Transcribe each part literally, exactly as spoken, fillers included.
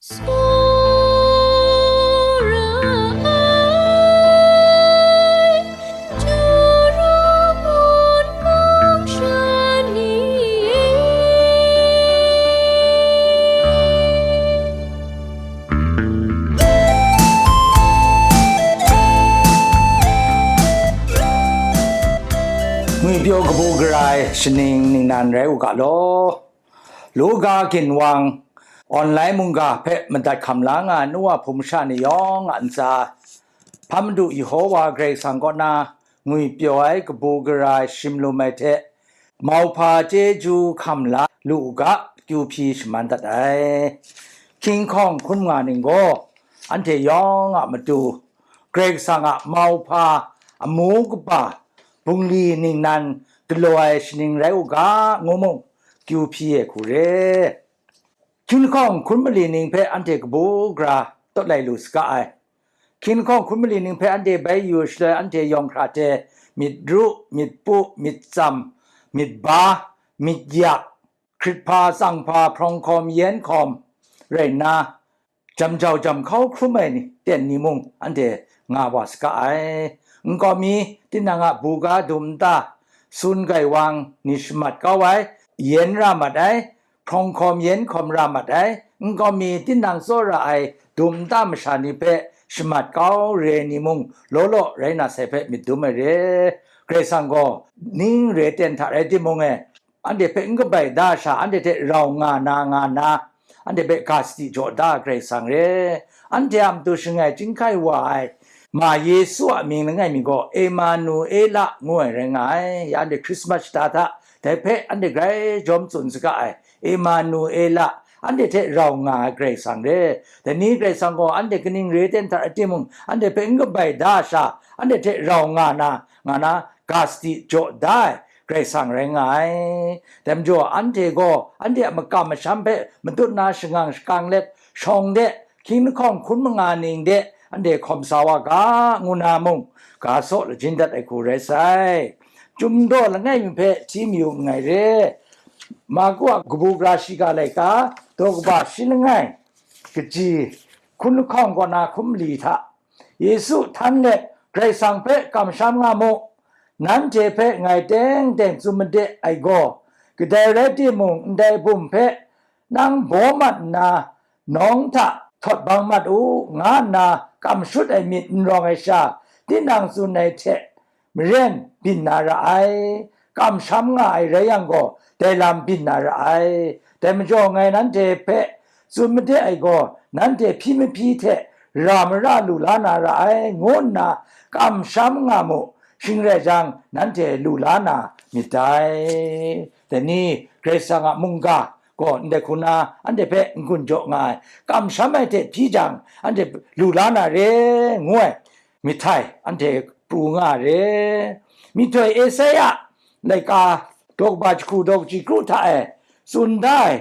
Tsawra ai, Juru ngun mung sha ni e. Ngwipyaw kabu gara ai shaning ningnan rai u ga law. Luga ginwang online mungga hpe madat hkam la nga ai nu wa hpung masha ni yawng a ntsa, Hpa Madu Yehowa Karai Kasang kaw na ngwipyaw ai kabu gara ai shim lum ai hte, mauhpa chyeju hkam la lu u ga, kyu hpyi shaman dat ai. Hkying hkawng hkrum nga ning gaw, anhte yawng a matu, Karai Kasang a mauhpa amu kaba bungli ningnan galaw ai shaning rai u ga, ngu mung, kyu hpyi ai hku re. Hkying hkawng hkrum mali ning hpe anhte kabu gara tawt lai lu saga ai. Hkying hkawng hkrum mali ning hpe anhte bai yu shaloi, anhte yawng hkra hte myit ru, myit pu, myit tsam, myit ba, myit yak, hkrit hpa, tsang hpa, hprawng hkawm, yen hkawm rai nna, jam jau jam hkau hkrum ai ni, ten ni mung anhte nga wa saga ai. Nkau mi, tinang a buga dum nta, sun gaiwang ni shamat kau ai, yen ra mat ai, hprawng hkawm yen hkawm ra mat ai, nkau mi, tinang tsawra ai dum nta masha ni hpe shamat kau re ni mung law law rai na sai hpe myit dum ai re. Karai Kasang gaw ning re ten hta rai timung e, anhte hpe n kabai da sha, anhte hte rau nga na, nga na, anhte hpe ga sadi jaw da ai Karai Kasang re. Anhte a matu shangai chyinghkai wa ai ma Yesu a mying langai mi gaw Emanuela ngu ai rai nga ai. Ya anhte Krismas shata hta dai hpe anhte grai jawm tsun saga ai. Emanuela, anhte hte rau nga ai Karai Kasang re. Dai ni Karai Kasang gaw anhte kaning re ten hta rai timung, anhte hpe n kabai da sha, anhte hte rau nga na, nga na, ga sadi jaw da ai Karai Kasang rai nga ai. Dai majaw, anhte gaw anhte a makam masham hpe matut na shangang shakang let, shawng de, hkying lahkawng hkun manga ning de, anhte hkawm sa wa ga, ngu na mung, ga saw lajin dat ai hku rai sai. Chyum daw langai mi hpe hti mayu nngai re. Marku a kabu gara shiga laika, daw kaba shi langai, kaji hkun lahkawng kaw na hkun mali hta, Yesu htan let Karai Kasang hpe kamsham nga mu, nanhte hpe ngai teng teng tsun made ai gaw, kadai rai timung ndai bum hpe nang baw mat nna, nawng hta htawt bang mat u, nga nna kam shut ai myit n rawng ai sha, tinang tsun ai hte maren byin na ra ai, kamsham nga ai rai yang gaw, dai lam byin na ra ai. Dai majaw ngai nanhte hpe tsun made ai gaw, nanhte hpyi mahpyi hte ra mara lu la na ra ai, ngu nna kamsham nga mu, shing rai jang, nanhte lu la na myit dai. Dai ni, Karai Kasang a mungga gaw ndai hku na anhte hpe n-gun jaw nga ai, kamsham ai hte hpyi jang, anhte lu la na re, ngu ai myit htai anhte pru nga re. Myihtoi Esaia laika daw kaba jahku daw kaji kru hta e tsun da ai,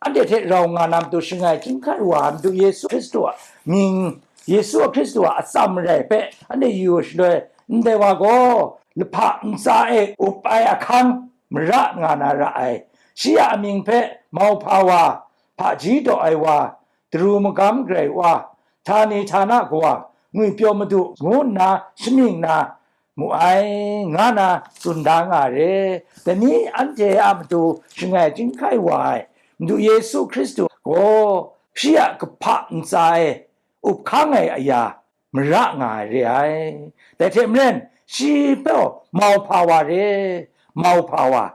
anhte hte rau nga na matu shangai chyinghkai wa ai Madu Yesu Hkristu a mying, Yesu a Hkristu a atsam rai hpe anhte yu shaloi, ndai wa gaw lahpa ntsa e up ai ahkang mara nga na ra ai. Shi a amying hpe mauhpa wa, hpaji daw ai wa, daru magam garai wa, htani htana kawa, ngwipyaw madu ngu nna shamying na mu ai, nga na tsun da nga re. Dai ni anhte a matu shangai chyinghkai wa ai Madu Yesu Hkristu gaw shi a kahpa ntsa e up hkang ai aya mara nga ai re ai. Dai hte maren, shi gaw mauhpa wa re, mauhpa wa.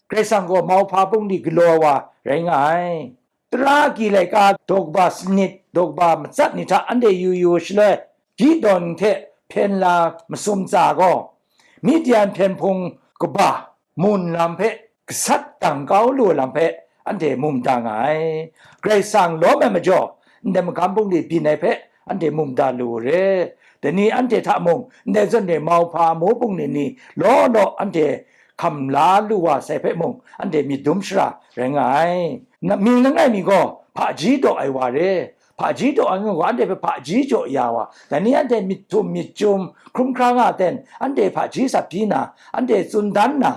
Karai Kasang gaw mauhpa bungli galaw ai wa rai nga ai. Tara agyi laika daw kaba sanit, daw kaba matsat ni hta anhte yu yu shaloi, Gideon hte hpyen la masum tsa gaw, Midian hpyen hpung kaba mun lam hpe gasat dang kau lu ai lam hpe anhte mu mada nga ai. Karai Kasang lawm ai majaw, ndai magam bungli byin ai hpe anhte mu mada lu u re. Dai ni anhte hta mung, ndai zawn e mauhpa amu bungli ni law law anhte hkam la lu wa sai hpe mung, anhte myit dum shara rai nga ai. Na, mying langai mi gaw, hpaji daw ai wa re. Hpaji daw ai ngu gaw, anhte hpe hpaji jaw ya wa, dai ni anhte myit htum myit chyum hkrum hkra nga ten, anhte hpaji sat hpyi na, anhte tsun dan na,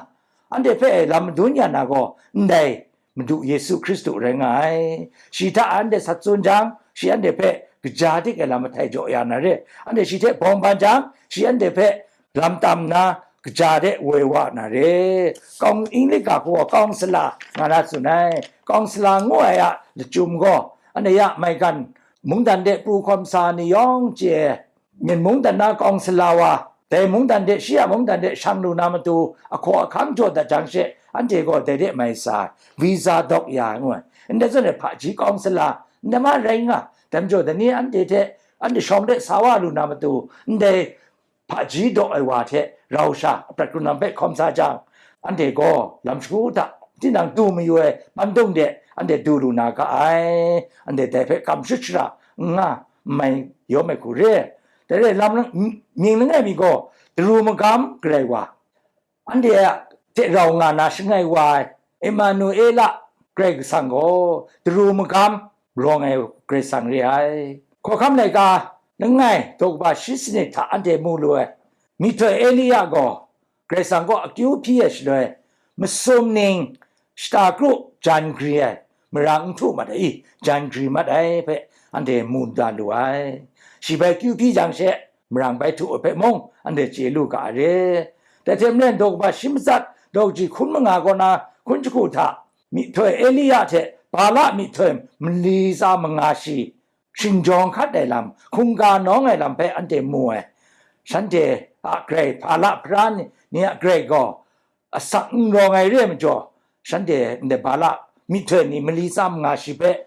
anhte hpe lam madun ya na gaw, ndai Madu Yesu Hkristu rai nga ai. Shi hta anhte sat tsun jang, shi anhte hpe kaja dik ai lam ahtai jaw ya na re. Anhte shi hte bawng ban jang, shi anhte hpe lam tam nna, kaja de woi wa na re. Kawng Inglik ga hku gaw kawng sala nga na tsun ai. Kawng sala ngu ai a lachyum gaw, anhte ya maigan mungdan de pru hkawm sa ni yawng chye ai, Myen mungdan na kawng sala wa, dai mungdan de shi a mungdan de shang lu na matu, ahkaw ahkang jaw dat jang she, anhte gaw dai de mai sa, visa dawk ya ngu ai. Ndai zawn e hpaji kawng sala, ndai ma rai nga, dai majaw dai ni anhte hte, anhte shawng de sa wa lu na matu, ndai hpaji dawk ai wa hte rau sha, aprat hkrun lam hpe hkawm sa jang, anhte gaw lam shagu hta, tinang du mayu ai pandung de, anhte du lu na ga ai, anhte dai hpe kam shut shara n nga, n mai yawm ai hku re. Dai re lam, mying langai mi gaw, daru magam garai wa, anhte a hte rau nga na shangai wa ai, Emanuela Karai Kasang gaw, daru magam rawng ai Karai Kasang re ai. Hkawhkam laika langai daw kaba shi sanit hta anhte mu lu ai, myihtoi Elia gaw, Karai Kasang kaw akyu hpyi ai shaloi, masum ning shata kru jan gri ai, marang n htu mat ai, i, jan gri mat ai hpe anhte mu da lu ai. Shi bai kyu hpyi jang she, marang bai htu ai hpe mung, anhte chye lu ga ai re. Dai hte maren, daw kaba shi matsat, daw kaji hkun manga kaw na hkun jahku hta, myihtoi Elia hte Bala myihtoi mali tsa manga shi, shingjawng hkat ai lam, hkungga nawng ai lam hpe anhte mu ai. Shanhte a grai, Bala hpara ni, ni a grai gaw, asak n rawng ai re ai majaw, shanhte ndai Bala myihtoi ni mali tsa manga shi hpe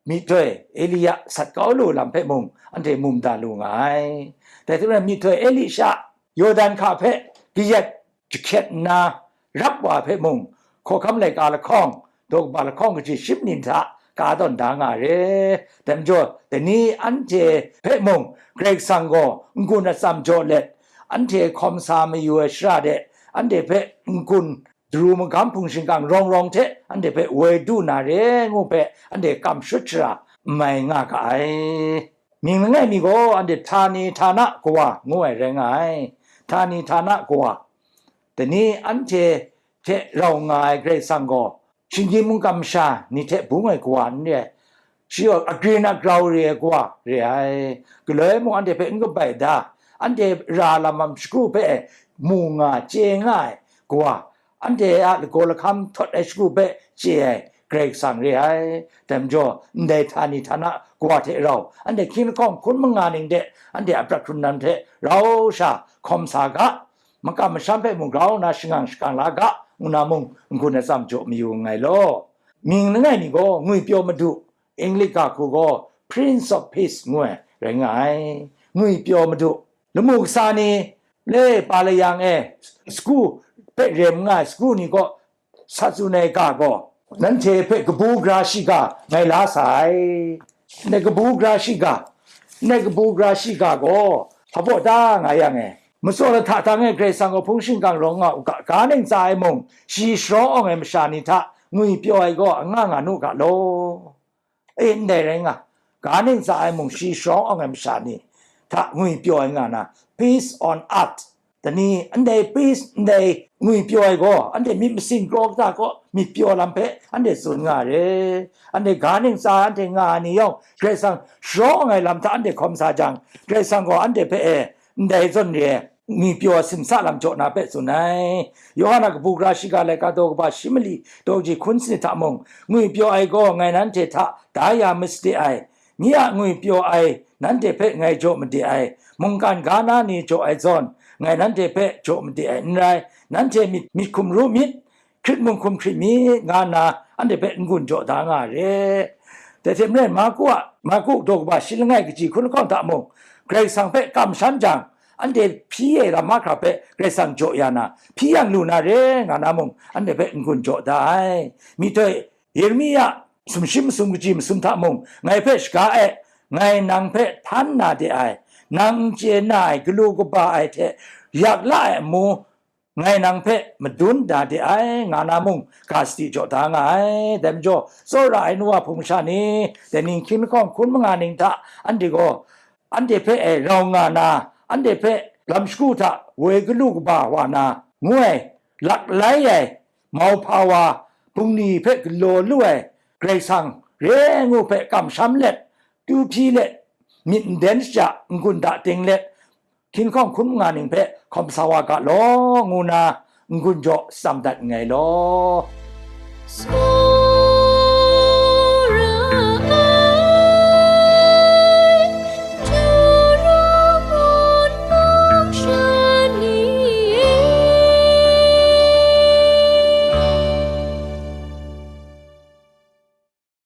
myihtoi Elia sat kau lu lam hpe mung, anhte mu mada lu nga ai. Dai hte maren, myihtoi Elisha Yawdan hka hpe kayat jahkyet nna rap wa hpe mung, hkawhkam laika lahkawng, daw kaba lahkawng kaji shim ning hta ka tawn da nga re. Dai majaw, dai ni anhte hpe mung, Karai Kasang gaw n-gun atsam jaw let, anhte hkawm sa mayu ai shara de, anhte hpe n-gun daru magam hpung shingkang rawng rawng hte anhte hpe woi du na re ngu hpe, anhte kam shut shara n mai nga ga ai. Mying langai mi gaw, anhte htani htana kawa ngu ai rai nga ai. Htani htana kawa, dai ni anhte hte rau nga ai Karai Kasang gaw, shinggyim mungkan masha ni hte bung ai kawa n re ai. Shi gaw agrin agrau re ai kawa re ai. Galoi mung anhte hpe n kabai da, anhte ra lam lam shagu hpe mu nga, chye nga ai kawa, anhte a lagaw lahkam htawt ai shagu hpe chye ai Karai Kasang re ai. Dai majaw, ndai htani htana kawa hte rau, anhte hkying lahkawng hkun manga ning de, anhte a prat hkrun lam hte rau sha hkawm sa ga, makam masham hpe mung grau nna shangang shakang la ga, ngu na mung n-gun atsam jaw mayu nngai law. Mying langai mi gaw ngwipyaw madu, English ga hku gaw Prince of Peace ngu ai rai nga ai. Ngwipyaw madu, lamu kasa ni, le pa layang e, sagu hpe rem nga ai sagu ni kaw sa tsun ai ga gaw, nanhte hpe kabu gara shiga ngai la sa ai. Ndai kabu gara shiga, ndai kabu gara shiga gaw hpa baw da nga yang e, matsaw lahta htang e Karai Kasang gaw hpung shingkang rawng nga u ga, ga ning tsa ai mung, shi sharawng awng ai masha ni hta ngwipyaw ai gaw anga nga nu ga law. E, ndai rai nga, ga ning tsa ai mung, shi sharawng awng ai masha ni hta ngwipyaw ai nga na, peace on earth. Dai ni, ndai peace, ndai ngwipyaw ai gaw, anhte myit masin kraw kata kaw myit pyaw lam hpe anhte tsun nga re. Anhte ga ning tsa anhte nga ai ni yawng, Karai Kasang sharawng awng ai lam hta anhte hkawm sa jang, Karai Kasang gaw anhte hpe e, ndai zawn re ai ngwipyaw simsa lam jaw na hpe tsun ai. Yawhan a kabu gara shiga laika daw kaba shi mali daw ji hkun sanit hta mung, ngwipyaw ai gaw ngai nanhte hta da ya masade ai, nye a ngwipyaw ai nanhte hpe ngai jaw made ai, mungkan ga na ni jaw ai zawn, ngai nanhte hpe jaw made ai n rai, nanhte myit, myit hkum ru myit, hkrit mung hkum hkrit myit, nga nna anhte hpe n-gun jaw da nga ai re. Dai hte maren, Marku a, Marku daw kaba shi langai kaji hkun lahkawng hta mung, Karai Kasang hpe kamsham jang, anhte hpyi ai lam mahkra hpe Karai Kasang jaw ya na, hpyi yang lu na re, nga na mung, anhte hpe n-gun jaw da ai. Myihtoi Yeremia sumshi masum kaji masum hta mung, ngai hpe shaga e, ngai nang hpe htan na de ai, nang n chye na ai galu kaba ai hte yak la ai amu, ngai nang hpe madun da de ai, nga na mung, ga sadi jaw da nga ai. Dai majaw, tsawra ai nu wa hpung masha ni, dai ning hkying lahkawng hkun manga ning hta, anhte gaw, anhte hpe e rau nga na, anhte hpe lam shagu hta woi galu kaba wa na, ngu ai, laklai ai, mauhpa wa, bungli hpe galaw lu ai, Karai Kasang re ngu hpe kamsham let, tu hpyi let, myit nden shada n-gun da ting let, hkinghkawng hkun manga ning hpe hkawm sa wa ga law, ngu na n-gun jaw tsam dat nngai law.